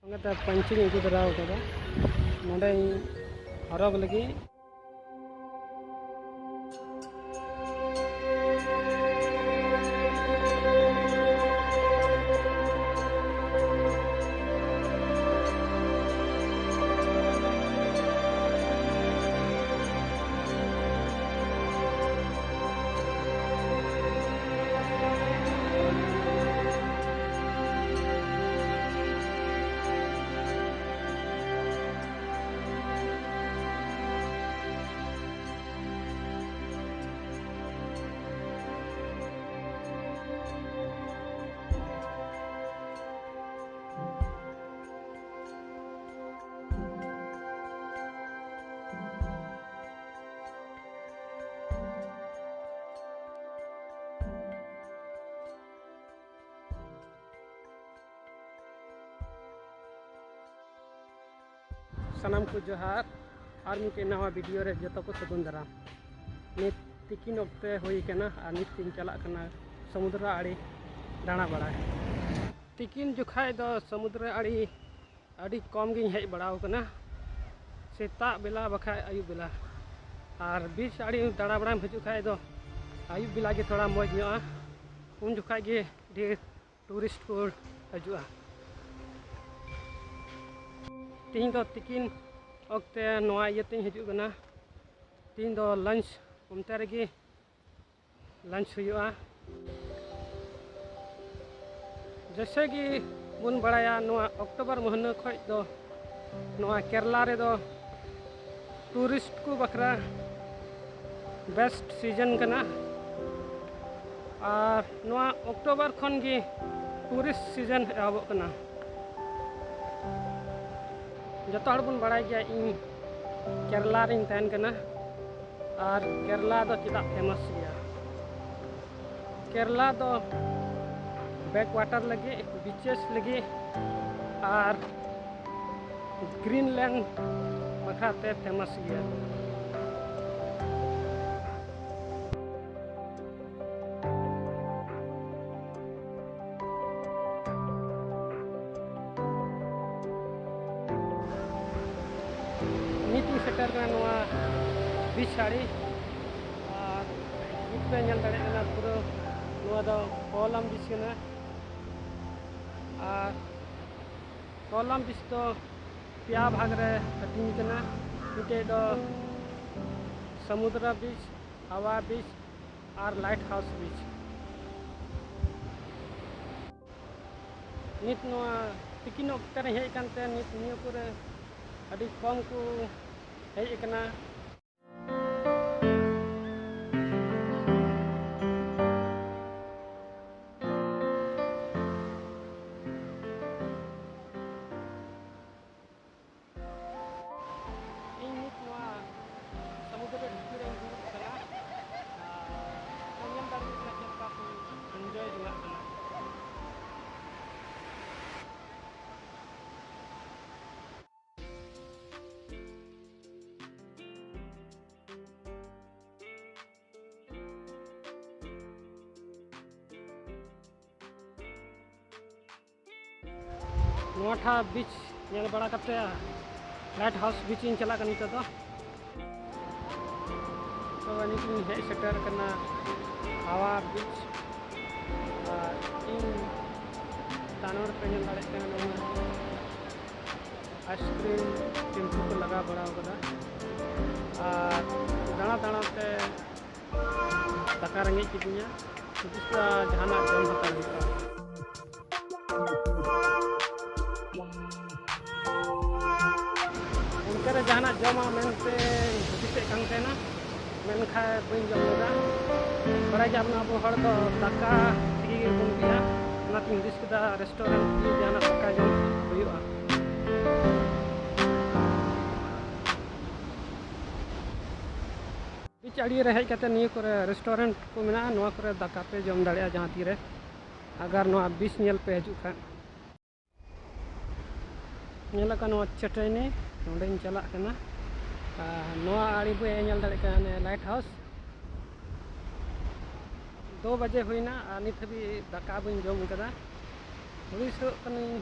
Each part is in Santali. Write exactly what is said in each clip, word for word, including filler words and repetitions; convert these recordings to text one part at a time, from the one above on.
ᱚᱱᱟᱛᱮ ᱯᱟᱹᱧᱪᱤᱧ ᱤᱫᱤ ᱛᱚᱨᱟ ᱟᱠᱟᱫᱟ, ᱱᱚᱸᱰᱮᱧ ᱦᱚᱨᱚᱜ ᱞᱟᱹᱜᱤᱫ᱾ ᱥᱟᱱᱟᱢ ᱠᱚ ᱡᱚᱦᱟᱨ, ᱟᱨ ᱢᱤᱫᱴᱮᱱ ᱱᱟᱣᱟ ᱵᱷᱤᱰᱤᱭᱳ ᱨᱮ ᱡᱚᱛᱚ ᱠᱚ ᱥᱟᱹᱜᱩᱱ ᱫᱟᱨᱟᱢ᱾ ᱱᱤᱛ ᱛᱤᱠᱤᱱ ᱚᱠᱛᱮ ᱦᱩᱭ ᱠᱟᱱᱟ ᱟᱨ ᱱᱤᱛ ᱤᱧ ᱪᱟᱞᱟᱜ ᱠᱟᱱᱟ ᱥᱚᱢᱩᱫᱨᱚ ᱟᱲᱮ ᱫᱟᱬᱟ ᱵᱟᱲᱟᱭ᱾ ᱛᱤᱠᱤᱱ ᱡᱚᱠᱷᱟᱡ ᱫᱚ ᱥᱚᱢᱩᱫᱨᱚ ᱟᱲᱮ ᱟᱹᱰᱤ ᱠᱚᱢ ᱜᱤᱧ ᱦᱮᱡ ᱵᱟᱲᱟᱣ ᱠᱟᱱᱟ, ᱥᱮᱛᱟᱜ ᱵᱮᱞᱟ ᱵᱟᱠᱷᱟᱡ ᱟᱹᱭᱩᱵ ᱵᱮᱞᱟ᱾ ᱟᱨ ᱵᱤᱪ ᱟᱲᱮ ᱫᱟᱬᱟ ᱵᱟᱲᱟᱢ ᱦᱤᱡᱩᱜ ᱠᱷᱟᱡ ᱫᱚ ᱟᱹᱭᱩᱵ ᱵᱮᱞᱟ ᱜᱮ ᱛᱷᱚᱲᱟ ᱢᱚᱡᱽ ᱧᱚᱜᱼᱟ, ᱩᱱ ᱡᱚᱠᱷᱟᱡ ᱜᱮ ᱰᱷᱮᱨ ᱴᱩᱨᱤᱥᱴ ᱠᱚ ᱦᱤᱡᱩᱜᱼᱟ᱾ ᱛᱤᱦᱤᱧ ᱫᱚ ᱛᱤᱠᱤᱱ ᱚᱠᱛᱮ ᱱᱚᱣᱟ ᱤᱭᱟᱹᱛᱤᱧ ᱦᱤᱡᱩᱜ ᱠᱟᱱᱟ᱾ ᱛᱤᱦᱤᱧ ᱫᱚ ᱞᱟᱧᱪ ᱚᱱᱛᱮ ᱨᱮᱜᱮ ᱞᱟᱧᱪ ᱦᱩᱭᱩᱜᱼᱟ᱾ ᱡᱮᱭᱥᱮ ᱜᱮ ᱵᱚᱱ ᱵᱟᱲᱟᱭᱟ, ᱱᱚᱣᱟ ᱚᱠᱴᱳᱵᱚᱨ ᱢᱟᱹᱦᱱᱟᱹ ᱠᱷᱚᱡ ᱫᱚ ᱱᱚᱣᱟ ᱠᱮᱨᱞᱟ ᱨᱮᱫᱚ ᱴᱩᱨᱤᱥᱴ ᱠᱚ ᱵᱟᱠᱷᱨᱟ ᱵᱮᱥᱴ ᱥᱤᱡᱚᱱ ᱠᱟᱱᱟ᱾ ᱟᱨ ᱱᱚᱣᱟ ᱚᱠᱴᱳᱵᱚᱨ ᱠᱷᱚᱱ ᱜᱮ ᱴᱩᱨᱤᱥᱴ ᱥᱤᱡᱚᱱ ᱮᱦᱚᱵᱚᱜ ᱠᱟᱱᱟ᱾ ᱡᱚᱛᱚ ᱦᱚᱲ ᱵᱚᱱ ᱵᱟᱲᱟᱭ ᱜᱮᱭᱟ, ᱤᱧ ᱠᱮᱨᱞᱟ ᱨᱤᱧ ᱛᱟᱦᱮᱱ ᱠᱟᱱᱟ᱾ ᱟᱨ ᱠᱮᱨᱞᱟ ᱫᱚ ᱪᱮᱫᱟᱜ ᱯᱷᱮᱢᱟᱥ ᱜᱮᱭᱟ? ᱠᱮᱨᱞᱟ ᱫᱚ ᱵᱮᱠ ᱣᱟᱴᱟᱨ ᱞᱟᱹᱜᱤᱫ, ᱵᱤᱪᱮᱥ ᱞᱟᱹᱜᱤᱫ ᱟᱨ ᱜᱨᱤᱱᱞᱮᱱᱰ ᱵᱟᱠᱷᱨᱟ ᱛᱮ ᱯᱷᱮᱢᱟᱥ ᱜᱮᱭᱟ᱾ ᱥᱮᱴᱮᱨ ᱠᱟᱱᱟ ᱱᱚᱣᱟ ᱵᱤᱪ ᱟᱲᱮ᱾ ᱟᱨ ᱱᱤᱛ ᱯᱮ ᱧᱮᱞ ᱫᱟᱲᱮᱭᱟᱜ ᱠᱟᱱᱟ, ᱯᱩᱨᱟᱹ ᱱᱚᱣᱟ ᱫᱚ ᱠᱚᱞᱟᱢ ᱵᱤᱪ ᱠᱟᱱᱟ᱾ ᱟᱨ ᱠᱚᱞᱟᱢ ᱵᱤᱪ ᱫᱚ ᱯᱮᱭᱟ ᱵᱷᱟᱜᱽ ᱨᱮ ᱦᱟᱹᱴᱤᱧ ᱠᱟᱱᱟ᱾ ᱢᱤᱫᱴᱮᱡ ᱫᱚ ᱥᱟᱢᱩᱫᱨᱟ ᱵᱤᱪ, ᱦᱟᱣᱟ ᱵᱤᱪ ᱟᱨ ᱞᱟᱭᱤᱴ ᱦᱟᱣᱩᱥ ᱵᱤᱪ᱾ ᱱᱤᱛ ᱱᱚᱣᱟ ᱛᱤᱠᱤᱱ ᱚᱠᱛᱮ ᱨᱮ ᱦᱮᱡ ᱠᱟᱱᱛᱮ ᱱᱤᱛ ᱱᱤᱭᱟᱹ ᱠᱚᱨᱮ ᱟᱹᱰᱤ ᱠᱚᱢ ᱠᱚ ᱦᱮᱡ ᱟᱠᱟᱱᱟ᱾ ᱤᱧ ᱱᱤᱛ ᱱᱚᱣᱟ ᱥᱚᱢᱩᱫᱨᱚ ᱰᱷᱤᱯᱤ ᱨᱮᱧ ᱫᱩᱲᱩᱵ ᱠᱟᱱᱟ᱾ ᱟᱨ ᱧᱮᱞ ᱫᱟᱲᱮᱭᱟᱜ ᱠᱟᱱᱟ ᱪᱮᱫ ᱞᱮᱠᱟ ᱠᱚ ᱮᱱᱡᱚᱭ ᱡᱚᱝᱟᱜ ᱠᱟᱱᱟ᱾ ᱱᱚᱣᱟ ᱴᱷᱟ ᱵᱤᱪ ᱧᱮᱞ ᱵᱟᱲᱟ ᱠᱟᱛᱮ ᱞᱟᱭᱤᱴ ᱦᱟᱣᱩᱥ ᱵᱤᱪ ᱤᱧ ᱪᱟᱞᱟᱜ ᱠᱟᱱᱟ ᱱᱤᱛᱚᱜ ᱫᱚ᱾ ᱛᱚ ᱱᱤᱛ ᱤᱧ ᱦᱮᱡ ᱥᱮᱴᱮᱨ ᱠᱟᱱᱟ ᱦᱟᱣᱟ ᱵᱤᱪ᱾ ᱟᱨ ᱤᱧ ᱛᱟᱭᱱᱚᱢ ᱨᱮᱯᱮ ᱧᱮᱞ ᱫᱟᱲᱮᱭᱟᱜ ᱠᱟᱱᱟ ᱱᱚᱣᱟ ᱟᱭᱤᱥᱠᱨᱤᱢ ᱴᱮᱢᱯᱩ ᱠᱚ ᱞᱟᱜᱟᱣ ᱵᱟᱲᱟ ᱟᱠᱟᱫᱟ᱾ ᱟᱨ ᱫᱟᱬᱟ ᱫᱟᱬᱟ ᱛᱮ ᱫᱟᱠᱟ ᱨᱮᱸᱜᱮᱡ ᱠᱤᱫᱤᱧᱟ, ᱦᱩᱫᱤᱥ ᱫᱟ ᱡᱟᱦᱟᱱᱟᱜ ᱡᱚᱢ ᱦᱟᱛᱟᱲ ᱦᱩᱭᱩᱜᱼᱟ᱾ ᱚᱱᱛᱮ ᱨᱮ ᱡᱟᱦᱟᱱᱟᱜ ᱡᱚᱢᱟ ᱢᱮᱱᱛᱮ ᱦᱩᱫᱤᱥᱮᱫ ᱠᱟᱱ ᱛᱟᱦᱮᱱᱟ, ᱢᱮᱱᱠᱷᱟᱱ ᱵᱟᱹᱧ ᱡᱚᱢ ᱞᱮᱫᱟ᱾ ᱵᱟᱲᱟᱭ ᱜᱮᱭᱟ ᱵᱚᱱ ᱟᱵᱚ ᱦᱚᱲ ᱫᱚ ᱫᱟᱠᱟ ᱛᱮᱜᱮ ᱵᱚᱱ ᱤᱫᱤᱭᱟ, ᱚᱱᱟᱛᱤᱧ ᱦᱩᱫᱤᱥ ᱠᱮᱫᱟ ᱨᱮᱥᱴᱩᱨᱮᱱᱴ ᱨᱮ ᱡᱟᱦᱟᱱᱟᱜ ᱫᱟᱠᱟ ᱡᱚᱢ ᱦᱩᱭᱩᱜᱼᱟ᱾ ᱵᱤᱪ ᱟᱲᱮ ᱨᱮ ᱦᱮᱡ ᱠᱟᱛᱮ ᱱᱤᱭᱟᱹ ᱠᱚᱨᱮ ᱨᱮᱥᱴᱩᱨᱮᱱᱴ ᱠᱚ ᱢᱮᱱᱟᱜᱼᱟ, ᱱᱚᱣᱟ ᱠᱚᱨᱮ ᱫᱟᱠᱟ ᱯᱮ ᱡᱚᱢ ᱫᱟᱲᱮᱭᱟᱜᱼᱟ ᱡᱟᱦᱟᱸ ᱛᱤᱨᱮ, ᱟᱜᱟᱨ ᱱᱚᱣᱟ ᱵᱤᱪ ᱧᱮᱞ ᱯᱮ ᱦᱤᱡᱩᱜ ᱠᱷᱟᱱ᱾ ᱧᱮᱞᱚᱜ ᱠᱟᱱᱟ ᱱᱚᱣᱟ ᱪᱟᱹᱴᱟᱹᱱᱤ, ᱱᱚᱸᱰᱮᱧ ᱪᱟᱞᱟᱜ ᱠᱟᱱᱟ᱾ ᱟᱨ ᱱᱚᱣᱟ ᱟᱲᱮ ᱵᱚᱱ ᱧᱮᱞ ᱫᱟᱲᱮᱭᱟᱜ ᱠᱟᱱᱟ ᱚᱱᱮ ᱞᱟᱭᱤᱴ ᱦᱟᱣᱩᱥ᱾ ᱫᱩ ᱵᱟᱡᱮ ᱦᱩᱭᱱᱟ ᱟᱨ ᱱᱤᱛ ᱦᱟᱹᱵᱤᱡ ᱫᱟᱠᱟ ᱵᱟᱹᱧ ᱡᱚᱢ ᱠᱟᱫᱟ᱾ ᱦᱩᱫᱤᱥᱚᱜ ᱠᱟᱹᱱᱟᱹᱧ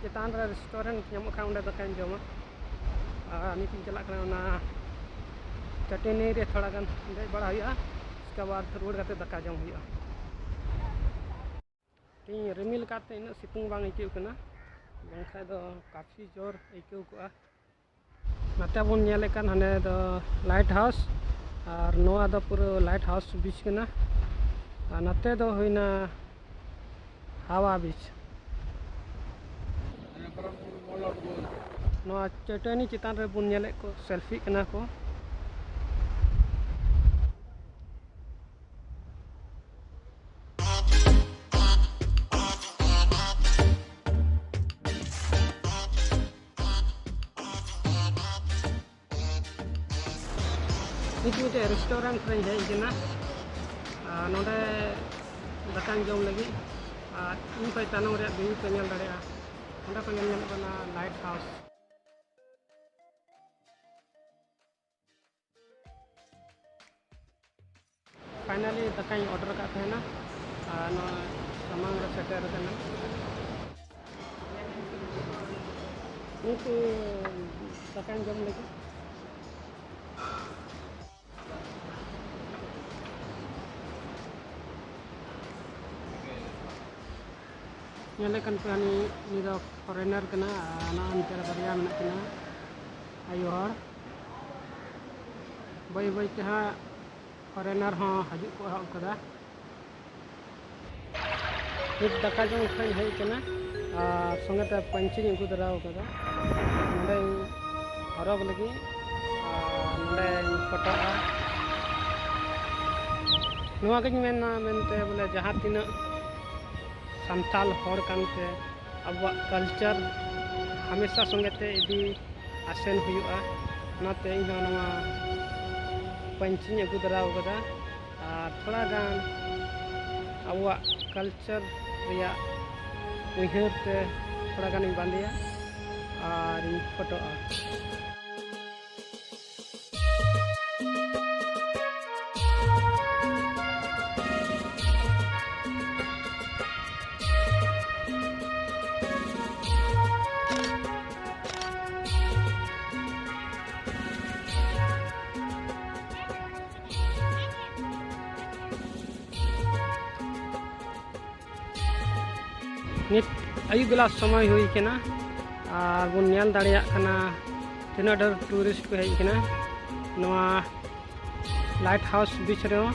ᱪᱮᱛᱟᱱ ᱨᱮ ᱨᱮᱥᱴᱩᱨᱮᱱᱴ ᱧᱟᱢᱚᱜ ᱠᱷᱟᱱ ᱚᱸᱰᱮ ᱫᱟᱠᱟᱧ ᱡᱚᱢᱟ᱾ ᱟᱨ ᱱᱤᱛ ᱤᱧ ᱪᱟᱞᱟᱜ ᱠᱟᱱᱟ ᱚᱱᱟ ᱪᱟᱹᱴᱟᱹᱱᱤ ᱨᱮ, ᱛᱷᱚᱲᱟ ᱜᱟᱱ ᱫᱮᱡ ᱵᱟᱲᱟ ᱦᱩᱭᱩᱜᱼᱟ, ᱩᱥᱠᱮ ᱵᱟᱫ ᱨᱩᱣᱟᱹᱲ ᱠᱟᱛᱮ ᱫᱟᱠᱟ ᱡᱚᱢ ᱦᱩᱭᱩᱜᱼᱟ᱾ ᱛᱮᱦᱮᱧ ᱨᱤᱢᱤᱞ ᱠᱟᱛᱮ ᱤᱱᱟᱹᱜ ᱥᱤᱛᱩᱝ ᱵᱟᱝ ᱟᱹᱭᱠᱟᱹᱜ ᱠᱟᱱᱟ, ᱵᱟᱝᱠᱷᱟᱱ ᱫᱚ ᱠᱟᱯᱷᱤ ᱡᱳᱨ ᱟᱹᱭᱠᱟᱹᱣ ᱠᱚᱜᱼᱟ᱾ ᱱᱚᱛᱮ ᱵᱚᱱ ᱧᱮᱞᱮᱫ ᱠᱟᱱ ᱦᱟᱸᱰᱮ ᱫᱚ ᱞᱟᱭᱤᱴ ᱦᱟᱣᱩᱥ, ᱟᱨ ᱱᱚᱣᱟ ᱫᱚ ᱯᱩᱨᱟᱹ ᱞᱟᱭᱤᱴ ᱦᱟᱣᱩᱥ ᱵᱤᱪ ᱠᱟᱱᱟ᱾ ᱟᱨ ᱱᱚᱛᱮ ᱫᱚ ᱦᱩᱭᱱᱟ ᱦᱟᱣᱟ ᱵᱤᱪ᱾ ᱱᱚᱣᱟ ᱪᱟᱹᱴᱟᱹᱱᱤ ᱪᱮᱛᱟᱱ ᱨᱮᱵᱚᱱ ᱧᱮᱞᱮᱫ ᱠᱚ ᱥᱮᱞᱯᱷᱤᱜ ᱠᱟᱱᱟ ᱠᱚ᱾ ᱱᱤᱛ ᱢᱤᱫᱴᱮᱡ ᱨᱮᱥᱴᱩᱨᱮᱱᱴ ᱨᱮᱧ ᱦᱮᱡ ᱠᱟᱱᱟ᱾ ᱟᱨ ᱱᱚᱰᱮ ᱫᱟᱠᱟᱧ ᱡᱚᱢ ᱞᱟᱹᱜᱤᱫ᱾ ᱟᱨ ᱤᱧ ᱠᱷᱚᱡ ᱛᱟᱭᱱᱚᱢ ᱨᱮᱭᱟᱜ ᱵᱷᱤᱭᱩ ᱯᱮ ᱧᱮᱞ ᱫᱟᱲᱮᱭᱟᱜᱼᱟ᱾ ᱚᱸᱰᱮ ᱠᱷᱚᱡ ᱧᱮᱞ ᱧᱟᱢᱚᱜ ᱠᱟᱱᱟ ᱞᱟᱭᱤᱴ ᱦᱟᱣᱩᱥ᱾ ᱯᱷᱟᱭᱱᱟᱞᱤ ᱫᱟᱠᱟᱧ ᱚᱰᱟᱨ ᱟᱠᱟᱫ ᱛᱟᱦᱮᱱᱟ, ᱟᱨ ᱱᱚᱣᱟ ᱥᱟᱢᱟᱝ ᱨᱮ ᱥᱮᱴᱮᱨ ᱟᱠᱟᱱᱟ᱾ ᱱᱤᱛ ᱫᱟᱠᱟᱧ ᱡᱚᱢ ᱞᱟᱹᱜᱤᱫ᱾ ᱧᱮᱞᱮᱫ ᱠᱟᱱ ᱯᱮ, ᱦᱟᱹᱱᱤ, ᱩᱱᱤ ᱫᱚ ᱯᱷᱚᱨᱮᱱᱟᱨ ᱠᱟᱱᱟ, ᱟᱨ ᱚᱱᱟ ᱚᱱᱛᱮ ᱨᱮ ᱵᱟᱨᱭᱟ ᱢᱮᱱᱟᱜ ᱠᱤᱱᱟ ᱟᱭᱳ ᱦᱚᱲ᱾ ᱵᱟᱹᱭ ᱵᱟᱹᱭ ᱛᱮ ᱦᱟᱸᱜ ᱯᱷᱚᱨᱮᱱᱟᱨ ᱦᱚᱸ ᱦᱤᱡᱩᱜ ᱠᱚ ᱮᱦᱚᱵ ᱠᱟᱫᱟ᱾ ᱱᱤᱛ ᱫᱟᱠᱟ ᱡᱚᱢ ᱠᱷᱚᱱ ᱤᱧ ᱦᱮᱡ ᱠᱟᱱᱟ ᱟᱨ ᱥᱚᱸᱜᱮ ᱛᱮ ᱯᱟᱹᱧᱪᱤᱧ ᱟᱹᱜᱩ ᱫᱟᱨᱟ ᱠᱟᱫᱟ᱾ ᱱᱚᱸᱰᱮᱧ ᱦᱚᱨᱚᱜ ᱞᱟᱹᱜᱤᱫ ᱟᱨ ᱱᱚᱸᱰᱮᱧ ᱯᱷᱳᱴᱳᱜᱼᱟ᱾ ᱱᱚᱣᱟ ᱜᱤᱧ ᱢᱮᱱᱟ ᱢᱮᱱᱛᱮ ᱵᱚᱞᱮ ᱡᱟᱦᱟᱸ ᱛᱤᱱᱟᱹᱜ ᱥᱟᱱᱛᱟᱞ ᱦᱚᱲ ᱠᱟᱱᱛᱮ ᱟᱵᱚᱣᱟᱜ ᱠᱟᱞᱪᱟᱨ ᱦᱟᱢᱮᱥᱟ ᱥᱚᱸᱜᱮ ᱛᱮ ᱤᱫᱤ ᱟᱥᱮᱱ ᱦᱩᱭᱩᱜᱼᱟ᱾ ᱚᱱᱟᱛᱮ ᱤᱧ ᱦᱚᱸ ᱱᱚᱣᱟ ᱯᱟᱹᱧᱪᱤᱧ ᱟᱹᱜᱩ ᱫᱟᱨᱟ ᱟᱠᱟᱫᱟ ᱟᱨ ᱛᱷᱚᱲᱟ ᱜᱟᱱ ᱟᱵᱚᱣᱟᱜ ᱠᱟᱞᱪᱟᱨ ᱨᱮᱭᱟᱜ ᱩᱭᱦᱟᱹᱨ ᱛᱮ ᱛᱷᱚᱲᱟ ᱜᱟᱱᱤᱧ ᱵᱟᱸᱫᱮᱭᱟ ᱟᱨᱤᱧ ᱯᱷᱳᱴᱳᱜᱼᱟ᱾ ᱱᱤᱛ ᱟᱹᱭᱩᱵ ᱵᱮᱞᱟ ᱥᱚᱢᱚᱭ ᱦᱩᱭ ᱠᱟᱱᱟ ᱟᱨ ᱵᱚᱱ ᱧᱮᱞ ᱫᱟᱲᱮᱭᱟᱜ ᱠᱟᱱᱟ ᱛᱤᱱᱟᱹᱜ ᱰᱷᱮᱨ ᱴᱩᱨᱤᱥᱴ ᱠᱚ ᱦᱮᱡ ᱠᱟᱱᱟ ᱱᱚᱣᱟ ᱞᱟᱭᱤᱴ ᱦᱟᱣᱩᱥ ᱵᱤᱪ ᱨᱮᱦᱚᱸ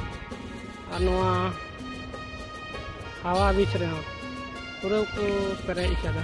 ᱟᱨ ᱱᱚᱣᱟ ᱦᱟᱣᱟ ᱵᱤᱪ ᱨᱮᱦᱚᱸ ᱯᱩᱨᱟᱹ ᱠᱚ ᱯᱮᱨᱮᱡ ᱠᱟᱫᱟ᱾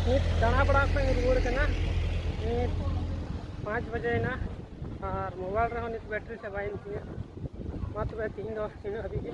ᱱᱤᱛ ᱫᱟᱬᱟ ᱵᱟᱲᱟ ᱠᱷᱚᱱ ᱤᱧ ᱨᱩᱣᱟᱹᱲ ᱠᱟᱱᱟ᱾ ᱱᱤᱛ ᱯᱟᱸᱪ ᱵᱟᱡᱮᱭᱮᱱᱟ ᱟᱨ ᱢᱳᱵᱟᱭᱤᱞ ᱨᱮᱦᱚᱸ ᱱᱤᱛ ᱵᱮᱴᱨᱤ ᱪᱟᱵᱟᱭᱮᱱ ᱛᱤᱧᱟᱹ᱾ ᱢᱟ ᱛᱚᱵᱮ ᱛᱤᱦᱤᱧ ᱫᱚ ᱱᱤᱱᱟᱹᱜ ᱦᱟᱹᱵᱤᱡ ᱜᱮ᱾